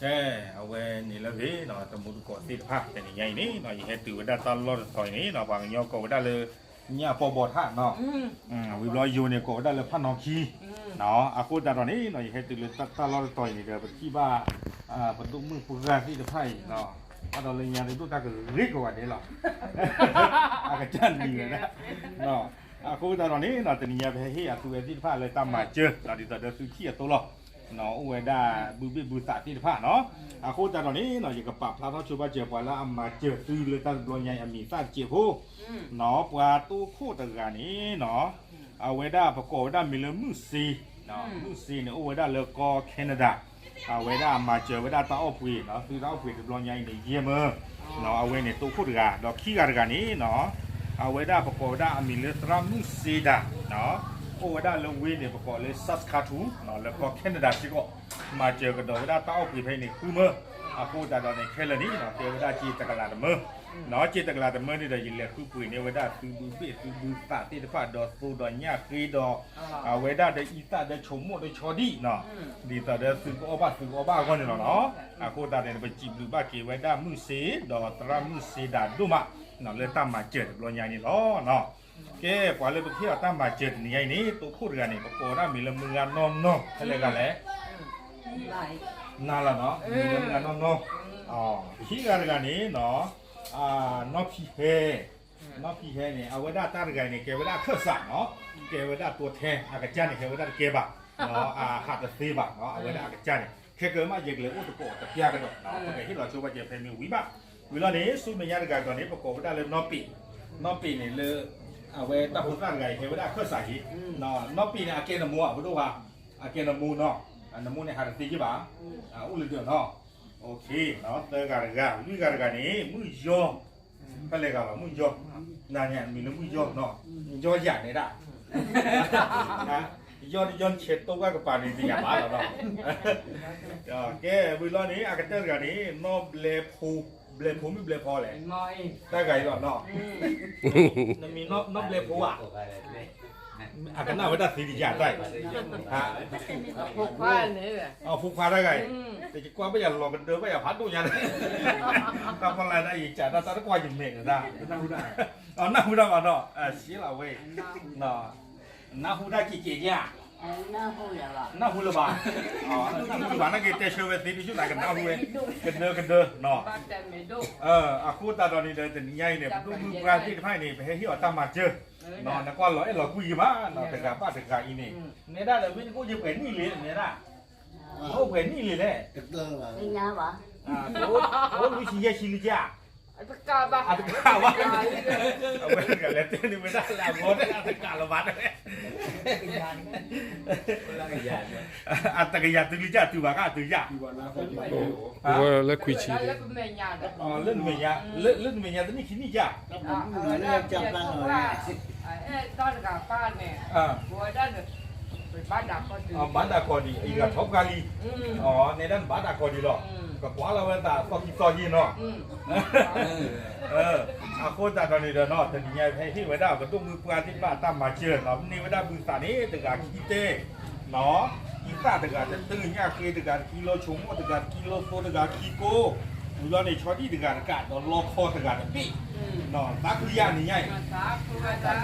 ကဲ, အဝဲန့ၣ်လၢအဂ့ၤနီၤ, တမူတကိးသ့ၣ်တဖၣ် တနံၤညါအံၤန့ၣ်နီၤ, ယဟဲတုၤဝဲဒၣ်တၢ်လီၢ်တတီၤအံၤန့ၣ်နီၤ, ပှၤကညီကိးဝဲဒၣ်လၢ ညၣ်ပီဘီထၣ်နီၤ, ဝံၤဘျီယိၤန့ၣ် ကိးဝဲဒၣ်လၢဖးနီၣ်ခံ, အဃိသတးဒီးန့ၣ်နီၤ, ယဟဲတုၤလၢတၢ်လီၢ်တတီၤအံၤန့ၣ်ဒီး ပထံၣ်ဘၣ် ပဒိၣ်မုၣ်ပှၢ်သ့ၣ်တဖၣ်အံၤနီၤ, ဘၣ်ဒီးလၢညါတဒိၣ်တၢ်ကရ့ကိးဂၤဒဲးလီၤ, အကစၢ်နံၤဝဲဒၣ် အဃိသတးဒီးန့ၣ်နီၤ, တနံၤညါပဟဲဟ့ၣ်အသုဝဲသ့ၣ်တဖၣ်လၢတၢ်မၤစၢၤနီၤ, ဒ်သိးဒီးသုထံၣ်အသိးလီၤ, အိၣ်ဝဲဒၣ်ဘုဘ့ၣ်ဘုသးသ့ၣ်တဖၣ်နီၤ, အဃိသတးဒီးန့ၣ်နီၤ, ယကပာ်ဖျါထီၣ်ဆိပာ်စၢၤပှၤလၢအမၤစၢၤသုလၢတၢ်တဘျီညါအံၤ အမံၤသၣ်တစဲးဖိနီၤ, ပှၤတိခိၣ်တဂၤန့ၣ်နီၤ, အဝဲဒၣ်ပကိးဝဲဒၣ်မံၤလၢမုၢ်စ့, မုၢ်စ့န့ၣ် အိၣ်ဝဲဒၣ်လၢကီၢ် Canada, အဝဲဒၣ်မၤစၢၤဝဲဒၣ်တၢ်အီၣ်ပှ့ၤနီၤ, သုတၢ်အီၣ်ပှ့ၤတဘျီညါအံၤန့ၣ် ယဲၢ်မၢ, အဝဲန့ၣ်တိခိၣ်တဂၤ, ဒီးခံဂၤတဂၤန့ၣ်နီၤ, အဝဲဒၣ်ပကိးဝဲဒၣ်အမံၤလၢသရၣ်မုၣ်စ့ဒၤ, အိၣ်ဝဲဒၣ်လၢဝ့ၢ်န့ၣ် ပကိးလၢ Saskatoon လၢကီၢ် Canada စ့ၢ်ကီး, မၤစၢၤကဒီးဝဲဒၣ်တၢ်အီၣ်ပှ့ၤဖဲအံၤန့ၣ်ဃုမၢ, အဃိသတးဒီးန့ၣ် ခဲလၢာ်န့ၣ်နီၤ, ကဲဝဲဒၣ်စ့တကလးတမၢ, စ့တကလးတမၢန့ၣ်ဒီး ယလဲၤဃုပှ့ၤန့ၢ်ဝဲဒၣ်သုဘုဘ့ၣ်သုဘုသးသ့ၣ်တဖၣ် ဒီးသိဒီးညၣ်ဃ့ဒီး အဝဲဒၣ်ဒီးအံသၣ်ဒီးဆိမိၣ်ဒီးဆီဒံၣ်နီၤ, ဒ်သိးဒီးသုကအီၣ်ဘၣ်သုကအီၣ်ဘၣ်အဂီၢ်န့ၣ်လီၤနီၤ, အဃိသတးန့ၣ် ပစံးဘျုးဘၣ်က့ၤဝဲဒၣ်မုၢ်စ့ ဒီးသရၣ်မုၢ်စ့ဒၤဒိၣ်မး, လၢတၢ်မၤစၢၤတဘျီညါအံၤန့ၣ်လီၤ. ကဲ ပှၤလၢပကဟ့ၣ်အီၤတၢ်မၤစၢၤတနံၤညါအံၤန့ၣ် တိခိၣ်တဂၤန့ၣ် ပကိးဝဲဒၣ်မံၤလၢမုၢ်ဂၤနီၢ်နီၢ် ဖဲလဲၣ်ဂၤလဲၣ်, နၤလီၤနီၤ, မံၤလၢမုၢ်ဂၤနီၢ်နီၢ်, ခံဂၤတဂၤန့ၣ်နီၤ, နီၢ်ဖံဟဲ, နီၢ်ဖံဟဲန့ၣ် အဝဲဒၣ်တၢ်တဂၤအံၤန့ၣ် ကဲဝဲဒၣ်အခၢၣ်စးနီၤ, ကဲဝဲဒၣ်တိထဲ အကစၢ်န့ၣ် ဟဲဝဲဒၣ်တကဲဘၣ်, အဟးတသ့ဘၣ်, အဝဲဒၣ်အကစၢ်န့ၣ် ခဲကၢမး ယကလဲၤအိၣ်တကိးတပျၢ်ကဒီး, ပကဟ့ၣ်လီၤဆိပာ်စၢၤဖဲမ့ၢ်ဝံၤဘၣ်, ဝံၤလီၤန့ၣ် ဆူမဲာ်ညါတဂၤကဒီးန့ၣ် ပကိးဝဲဒၣ်လၢနီၢ်ပ့ၤ, နီၢ်ပ့ၤန့ၣ်လၢ အဝဲတၢ်ဖိသၣ်တဂၤအံၤ ဟဲဝဲဒၣ်အခၢၣ်စးက့ၤ, နီၢ်ပ့ၤန့ၣ် အကဲနမိၢ်ဧါ ပဒိၣ်ဧါ, အကဲနမိၢ်နီၤ, နမိၢ်န့ၣ်ဟးတသ့က့ၤဘၣ်, အိၣ်လၢဒၢးနီၤ, သၢဂၤတဂၤ လွံၢ်ဂၤတဂၤန့ၣ် မုၣ်ယီၢ်, ဖဲလဲၣ်ဂၤလီၤ မုၣ်ယီၢ်, နၤန့ၣ် မံၤလၢမုၣ်ယီၢ်နီၤ, ယီၢ်ယၤနဲဒၣ် ယီၢ်တယီၢ်ဆဲးတိၢ်ဝဲကပၤန့ၣ် တယၤဘၣ်လီၤနီၤ, ကဲ ဝံၤလီၤန့ၣ် အကတၢၢ်တဂၤန့ၣ် နီၢ်ဘျဲဖိ, ဘျဲဖိမုၣ်ဘျဲဖီလဲၣ်, တၢ်ဂၤအံၤလီၤနီၤ, နမံၤနီၢ်ဘျဲဖိဧါ, အကနၣ်ဝဲတၢ်သ့တယၤတၢ်အံၤ, ဖိခွါတၢ်ဂၤအံၤ, တယကွၢ်ဘၣ်ယၤလီၤကဒၢဘၣ်ယၤဖးဒိၣ်ညါ, တၢ်ပလၢ်ဒၣ်ယကးတၢ်တၢ်တကွၢ်ယမဲာ်တဒၣ်, နၢ်ဟူတၢ်ဘၣ်နီၤ, စ့လီၤဝဲ, နၢ်ဟူတၢ်ကဲးကဲးညါ, နၢ်ဟူလၢၤဘၣ်, နၢ်ဟူလၢၤဘၣ်, နကတဲဆၢဝဲသ့တဆူၣ်သးကနၢ်ဟူဝဲ, ကဒၢကဒၢနီၤ, အဃိသတးဒီးန့ၣ်ဒီး တနံၤညါအံၤန့ၣ် ပဒိၣ်မုၣ်ပှၢ်သ့ၣ်တဖၣ်အံၤန့ၣ် ပဟဲဟ့ၣ်အီၤတၢ်မၤစၢၤ, နကွၢ်လီၤအဲၣ်လီၤကွံယံၤမးနီၤ, တဂၤဘၣ်တဂၤအံၤန့ၣ်, နဲဒၣ်ဒီး ဝ့ၢ်နကအိၣ်ယပှဲၤနံၣ်လံ နဲဒၣ်, အိၣ်ပှဲၤနံၣ်လံလဲၣ်, အိၣ်လွံၢ်ဆံယဲၢ်ဆံလံကၢ်, အတကးဘၣ်, အဝဲတဂၤလဲၤတဲန့ၢ်ဝဲဒၣ်လၢအဂီၢ် အတကးလၢၤဘၣ်, အတကယၤတုၤလံကၢ် တုၤဘၣ်ကၢ်တုၤယၢ်, လၢခွံဆံ, လၢနမဲာ်ညါ, လၢနမဲာ်ညါတနံၣ်ခံနံၣ်ကၢ်, ဘၣ်ဒၣ်ကီးဒံး အံၤဂၤထီၣ်ပှၢ်လံ, နဲဒၣ်နဘၣ်တၢ်ကီးဒံးလီၤ, နဲဒၣ်နဘၣ်တၢ်ကီးဒံးလီၤ, အဃိသတးဒီးန့ၣ်ဒီးနီၤ တနံၤညါဟဲဟ့ၣ်ဝဲဒၣ်ပဒိၣ်မုၣ်ပှၢ်သ့ၣ်တဖၣ်တၢ်မၤစၢၤနီၤ, န့ၢ်ဝဲဒၣ်ဘုသးန့ၣ် တဂၤခံတဲ, အံသၣ်တဂၤတတုၤ, ညၣ်ဃ့တဂၤတကံလိ, ဆိမိၣ်တဂၤတကံလိ, သိတဂၤခံကိ, ဝံၤလီၤန့ၣ် ဆီဒံၣ်တဂၤတကး ဒီးလီခီတဂၤတဘ့ၣ်, သးခုယၤနံၤညါအံၤ, သးခုနီ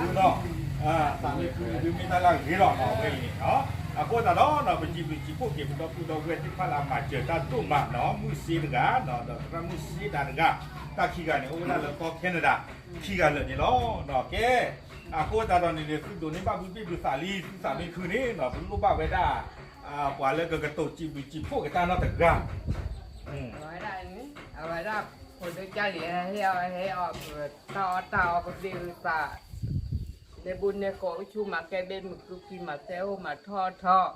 ၤ, သးမ့ၢ်ခုန့ၣ် ဒုးမ့ၢ်တၢ်လၢအဂ့ၤလီၤနီၤ, အဝဲအံၤန့ၣ်, အဃိသတးဒီးနီၤ ပစံးဘျုးစံးဖှိၣ်က့ၤ ပဒီပုၢ်ဒီဝဲၢ်သ့ၣ်တဖၣ်လၢအမၤစၢၤတၢ်ဒိၣ်မးနီၤ, မုၢ်စ့တဂၤနီၤ, ဒီးသရၣ်မုၢ်စ့ဒၤတဂၤ, တၢ်ခံဂၤန့ၣ် အိၣ်ဝဲဒၣ်လၢကီၢ် Canada ခံဂၤလၢာ်န့ၣ်လီၤ, ကဲ, အဃိသတးဒီးန့ၣ် သုဒိးန့ၢ်ဘၣ်ဘုဘ့ၣ်ဘုသးလံ, သုသးမ့ၢ်ခုန့ၣ်နီၤ ပလိၣ်ဘၣ်ဝဲဒၣ် ပှၤလၢကကတိၤစံးဘျုးစံးဖှိၣ်က့ၤတၢ်နီတဂၤ, အဝဲဒၣ်, အဝဲဒၣ်ဖိဒိၣ်ကၢ်လံ ဟဲအီၤ ဟဲအီၤပတၢ်အီၣ်တၢ်အီ ပဘ့ၣ်ပသး, န့ၢ်ဘူၣ်န့ၢ်ကိး အိၣ်ဆူၣ်မၤကဲဘ့ၣ် မုာ်ခုၣ်ခံ မၤသဲအိၣ် မၤထီၣ်ထီၣ်,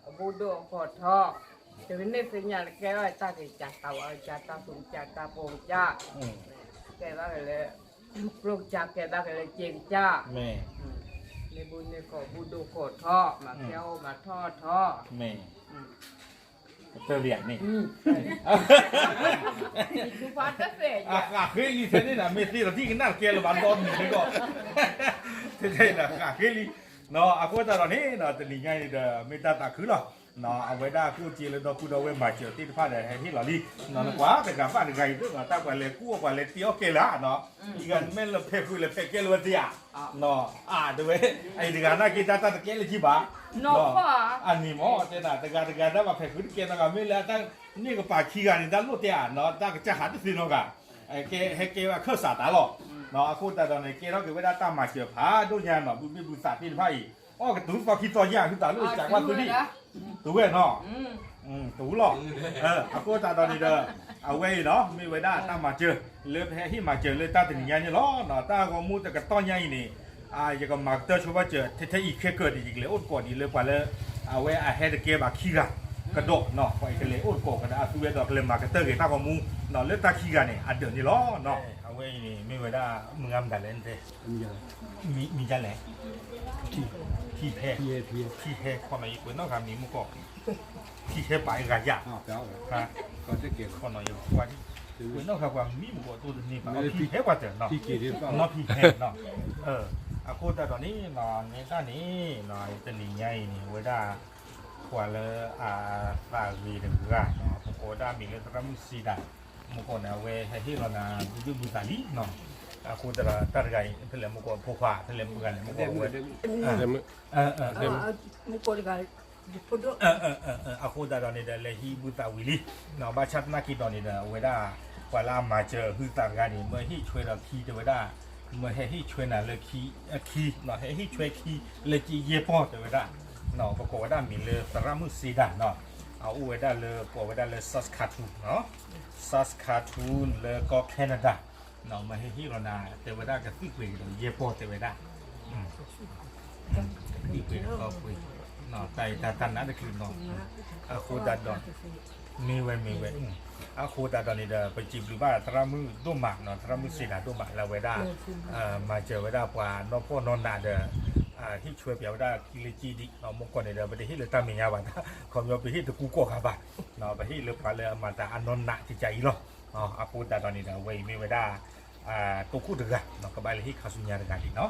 အဘူၣ်ဒိၣ်အကီၢ်ထီၣ်, တကန့ၢ်သ့ၣ်ညါတကဲအီၤ တၢ်ကစၢ်တၢ်ဝးကစၢ် တၢ်သူကစၢ် တၢ်ပိာ်ကစၢ်, ကဲဘၣ်က့ၤလၢ ကျိကစၢ် ကဲဘၣ်က့ၤလၢစ့ကစၢ်, န့ၢ်ဘူၣ်န့ၢ်ကိး ဘူၣ်ဒိၣ်ကီၢ်ထီၣ် မၤသဲအိၣ် မၤထီၣ်ထီၣ်, တၢ်န့ၣ်, အဃးဃ့လံထဲန့ၣ် မ့ၢ်သ့ဒီးထံၣ်ကနၣ်တကဲလၢၤဘၣ်ဒီနံၤန့ၣ်ကီး, ထဲန့ၣ်ဃးဃ့လံ, အဃိသတးဒီးန့ၣ် တနံၤညါအံၤဒီး မ့ၢ်တၢ်သးခုလီၤ အဝဲဒၣ်ကျိၣ်စ့လၢဒီပုၢ်ဒီဝဲၢ်မၤစၢၤသ့ၣ်တဖၣ်ဒီး ဟဲဟ့ၣ်လီၤလံ, နကွၢ်တဂၤဘၣ်တဂၤအံၤ ဒ်သိးတၢ်ပှၤလဲၤကူၣ်အီၣ်ပှၤလဲၤတ့အီၣ်ကဲလၢၤနီၤ, အံၤဂၤနမ့ၢ်လၢဖဲးဃုာ်လၢဖဲးကဲလၢၤဝဲသ့ဧါ, အတဲဝဲ, အံၤတဂၤနာ်က့တၢ်တၢ်တကဲလၢၤဘၣ်, အန့ၣ်မ့ၢ်တဲနၤ တဂၤတဂၤတၢ်ဘၣ်ဖဲးဃုာ်တကဲနီတဂၤ မ့ၢ်လၢတၢ်န့ၣ်ကပၤခံဂၤန့ၣ် တၢ်လိၣ်တဲဧါနီၤ တၢ်ကစၢ်ဟးတသ့နီတဂၤ, ဟဲကဲဝဲအခၢၣ်စးတၢ်လီၤ, အဃိသတးဒီးန့ၣ် ကဲထီၣ်က့ၤဝဲဒၣ်တၢ်မၤစၢၤဖးဒိၣ်ညါနီၤ ဘုမ့ၢ်ဘုသးသ့ၣ်တဖၣ်အံၤ, အီၣ်ကတုၤသီခံသီယဲၢ် ဟုသးလိၣ်စးကွၢ်သုဒံး, တဝဲနီၤ, တဝဲလီၤ, အဃိသတးဒီးန့ၣ်ဒီး အဝဲအံၤနီၤ မ့ၢ်ဝဲဒၣ်တၢ်မၤစၢၤ လၢပဟဲဟ့ၣ်မၤစၢၤလၢတၢ်တနံၤညါန့ၣ်လီၤ, တၢ်ဂီၤမူတကတီၢ်ညါအံၤန့ၣ် ယကမၤကတၢၢ်ဆိဘၣ်စၢၤ ထဲထဲအံၤခဲကၢးဒံး ယကလဲၤအိၣ်သကိးဒံးလၢပှၤလၢ အဝဲအဟဲတကဲဘၣ်ခံဂၤကဒီးနီၤ ပှၤအံၤကလဲၤအိၣ်သကိးကဒီးအသုဝဲဒီး ကလဲၤမၤကတၢၢ်က့ၤတၢ်ဂီၤမူ လၢတၢ်ခံဂၤန့ၣ် အဒၢးန့ၣ်လီၤ. အဝဲအံၤန့ၣ် မ့ၢ်ဝဲဒၣ်မုၢ်ဂၤမတၤလဲၣ်, မံၤဒ်လဲၣ်, ဖံဖဲ, ဖံဖဲ, ဖံဖဲခိးနီၤယပှဲၤနီၣ်ဃာ်မံၤမုၢ်ကီၢ်, ဖံဖဲပာ်အဂၤယၤ, ခိးနီၤယကွၢ်ဒံး, ပှဲၤနီၣ်ဃာ်ပှၤမံၤမုၢ်ကီၢ်တိၢ်တန့ၢ်ဘၣ်, ဖံဖဲပှၤတၢၢ်နီၤ, နီၢ်ဖံဖဲနီၤ, အဃိသတးဒီးန့ၣ် နဲဒၣ်န့ၣ် တနံၤညါအံၤန့ၣ် အဝဲဒၣ် ပှၤလၢအသးဂ့ၤတဂၤနီၤ ပကိးဝဲဒၣ်မံၤလၢသရၣ်မုၣ်စ့ဒၤ, မုၢ်ကီၢ်န့ၣ် အဝဲဟဲဟ့ၣ်လီၤနၤ ဘုဒုၣ်ဘုသးလံနီၤ, အဃိသတးဒီးတၢ်တဂၤအံၤ ဖဲလဲၣ်မုၢ်ကီၢ်ဖိခွါ ဖဲလဲၣ်မုၢ်ဂၤလဲၣ် မုၢ်ကီၢ်ဝဲ အဃိသတးဒီးန့ၣ်ဒီး လဲၤဟံးဘုသးဝံၤလံ, ဘၣ်ဆၣ်သနာ်က့ဒီးန့ၣ်ဒီး အဝဲဒၣ် ပှၤလၢအမၤစၢၤဟုသးတဂၤန့ၣ် မၢဟ့ၣ်ဆွဲဒီးခံတဲဝဲဒၣ်, မၢဟဲဟ့ၣ်ဆွဲနၤလၢခံ, ဟဲဟ့ၣ်ဆွဲခံ လၢက့ယဲၢ်ပီၢ်တဲဝဲဒၣ်, ပကိးဝဲဒၣ်မံၤလၢသရၣ်မုၣ်စ့ဒၤနီၤ, အအိၣ်ဝဲဒၣ်လၢ ကိးဝဲဒၣ်လၢ Saskatoon, Saskatoon လၢကီၢ် Canada မၢဟဲဟ့ၣ်လီၤနၤ တဲဝဲဒၣ်ကသံၣ်ပှ့ၤကဒီးယဲၢ်ပီၢ်တဲဝဲဒၣ်, ကသံၣ်ပှ့ၤဒီးကီၢ်ပှ့ၤ, တၢ်အံၤတၢ်နးတချုးနီၤ, အဃိသတးဒီး မ့ၢ်ဝဲမ့ၢ်ဝဲ, အဃိသတးဒီးန့ၣ်ဒီး ပစံးဘျုးဘၣ်သရၣ်မုၣ်ဒိၣ်မးနီၤ သရၣ်မုၣ်စ့ဒၤဒိၣ်မးလၢအဝဲဒၣ် မၤစၢၤဝဲဒၣ်ပှၤနီၢ်ဖှီၣ်နီၢ်နးဒီး ဟ့ၣ်ဆွဲပၠးဝဲဒၣ်ခံလၢက့ဒံး, မုၢ်ကီၢ်န့ၣ်ဒီး ပတဟ့ၣ်လၢတၢ်မဲာ်ညါဘၣ်, ခီပညီပဟ့ၣ်တကူကီၢ်ခါဘၣ်, ပဟ့ၣ်လၢပှၤလၢအမၤတၢ်အနီၢ်နးကကးအံၤလီၤ, အဃိသတးဒီးန့ၣ်ဒီး အဝဲအံၤမ့ၢ်ဝဲဒၣ် တိခိၣ်တဂၤ ကဘၣ်လၢဟ့ၣ်ခါဆူညါတဂၤဒံးနီၤ,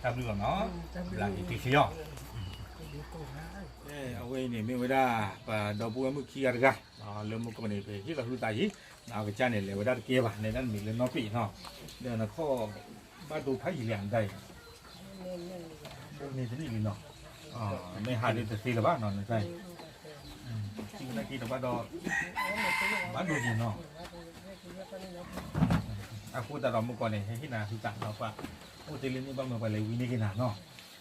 တၢ်ဘျုးလီၤနီၤ, ဘျးအံၤတ့ချံအီၤ အဝဲအံၤန့ၣ်မ့ၢ်ဝဲဒၣ် ပဒီပုၢ်ဝဲၢ်မုၣ်ခံဂၤတဂၤ လၢမုၢ်ကီၢ်န့ၣ် ပဟ့ၣ်လီၤဟုသးယံၤ, အကစၢ်န့ၣ် လဲၤဝဲဒၣ်တကဲဘၣ် နဲဒၣ်နမံၤလၢနီၢ်ပ့ၤနီၤ, ဒီးနခီၣ်ဘၣ်ဒိဖးယံၤလံဧါ နတၢ်အံၤ, န့ၣ်တနံၣ်လံနီၤ, မ့ၢ်ဟးဒ်တသ့လၢၤဘၣ်နီၤ နတၢ်အံၤ, ထံနာ်က့တဘၣ်ဒီး ဘၣ်ဒိက့ၤနီၤ, အဃိသတးဒီးမုၢ်ကီၢ်န့ၣ် ဟဲဟ့ၣ်နၤဟုသးနီၤ, ပှၤအိၣ်တ့ၢ်လၢန့ၣ်ဘၣ်မနုၤပှၤလဲၤဝံၤန့ၢ်က့ၤနၤနီၤ,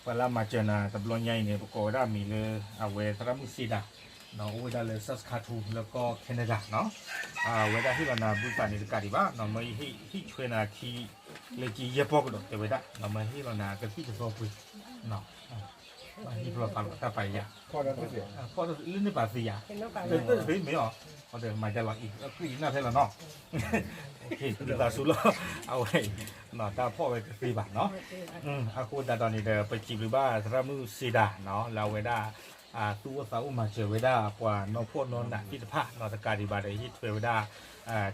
ပှၤလၢအမၤစၢၤနၤတဘျီညါအံၤန့ၣ် ပကိးဝဲဒၣ်မံၤလၢ အဝဲသရၣ်မုၣ်စ့ဒၤ အိၣ်ဝဲဒၣ်လၢ Saskatoon လၢကီၢ် Canada နီၤ, အဝဲဒၣ်ဟ့ၣ်လီၤနၤဘုသးန့ၣ်တကးဒံးဘၣ်နီၤ, မၢဟ့ၣ်ဆွဲနၤခံ လၢက့ယဲၢ်ပီၢ်ကဒီးတဲဝဲဒၣ်, မၢဟ့ၣ်လီၤနၤကသံၣ်ကသီပှ့ၤ, ဟ့ၣ်ဖျိပာ်လီၤတၢ်ပာ်ယၤ, လၢန့ၣ်ပာ်သ့ယၤ, တသ့မ့ၢ်အီၤ, မၤဒ်လီၤအံၤ အကွံာ်နၢ်ဖဲလီၤနီၤ, ဘုသးစူၤလီၤ, အဝဲ တၢ်ဖီၣ်ဝဲတသ့ဘၣ်နီၤ, အဃိသတးဒီးန့ၣ်ဒီး ပစံးဘျုးဘၣ်သရၣ်မုၣ်စ့ဒၤနီၤ လၢအဝဲဒၣ် သူၣ်အိၣ်သးအိၣ်မၤစၢၤဝဲဒၣ် ပှၤနီၢ်ဖှီၣ်နီၢ်နးသ့ၣ်တဖၣ်နီၤ, တကးဒံးဘၣ်ဒီး ဟ့ၣ်ထွဲဝဲဒၣ်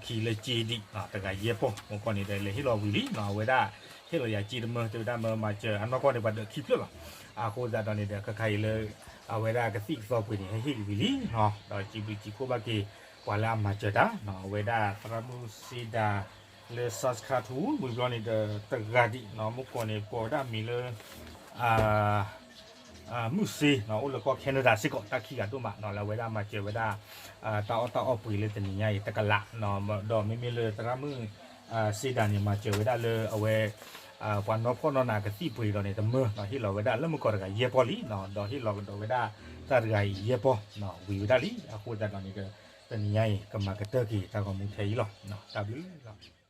ခံလၢက့ဒံး တဂၤယဲၢ်ပီၢ်, မုၢ်ကီၢ်န့ၣ်ဒီး လဲၤဟ့ၣ်လီၤဝံၤလံနီၤ, အဝဲဒၣ် ဟ့ၣ်လီၤယၤက့တမၢ တဲဝဲဒၣ်မၢမၤစၢၤအနီၢ်ကီၢ်န့ၣ် ပှၤဒၢးခံဖျၢၣ်လီၤ, အဃိသတးဒီးန့ၣ်ဒီး ခဲခါအံၤလၢ အဝဲဒၣ်ကသံၣ်ကသီပှ့ၤန့ၣ် ဟဲဟ့ၣ်ဝံၤလံနီၤ, ဒီးစံးဘျုးစံးဖှိၣ်ဘၣ်က့ၤ ပှၤလၢအမၤစၢၤတၢ်နီၤ, အဝဲဒၣ်သရၣ်မုၣ်စ့ဒၤ လၢ Saskatoon ဝံၤဘျီန့ၣ်ဒီး တဂၤဒံးနီၤ, မုၢ်ကီၢ်န့ၣ် ကိးဝဲဒၣ်မံၤလၢ မုၢ်စ့နီၤ, အိၣ်လၢကီၢ် Canada စ့ၢ်ကီး, တၢ်ခံဂၤဒိၣ်မးနီၤ, လၢအဝဲဒၣ်မၤစၢၤဝဲဒၣ် တၢ်အီၣ်တၢ်အီပှ့ၤလၢတနံၤညါအံၤ တကလးနီၤ, ဒီးမ့မ့ၢ်လၢသရၣ်မုၣ် စ့ဒၤန့ၣ် မၤစၢၤဝဲဒၣ်လၢအဝဲ ပှၤနီၢ်ဖှီၣ်နီၢ်နးကသံၣ်ပှ့ၤဒီးန့ၣ် တမၢနီၤ, ဟ့ၣ်လီၤဝဲဒၣ်လၢမုၢ်ကီၢ်တဂၤယဲၢ်ပီၢ်လံနီၤ, ဒီးဟ့ၣ်လီၤကဒီးဝဲဒၣ်တၢ်တဂၤအံၤယဲၢ်ပီၢ်နီၤ, ဝံၤဝဲဒၣ်လံ, အဃိသတးဒီးန့ၣ်ဒီး တနံၤညါအံၤ ကမၤကတၢၢ်က့ၤတၢ်ဂီၤမူထဲအံၤလီၤ, တၢ်ဘျုးလီၤ.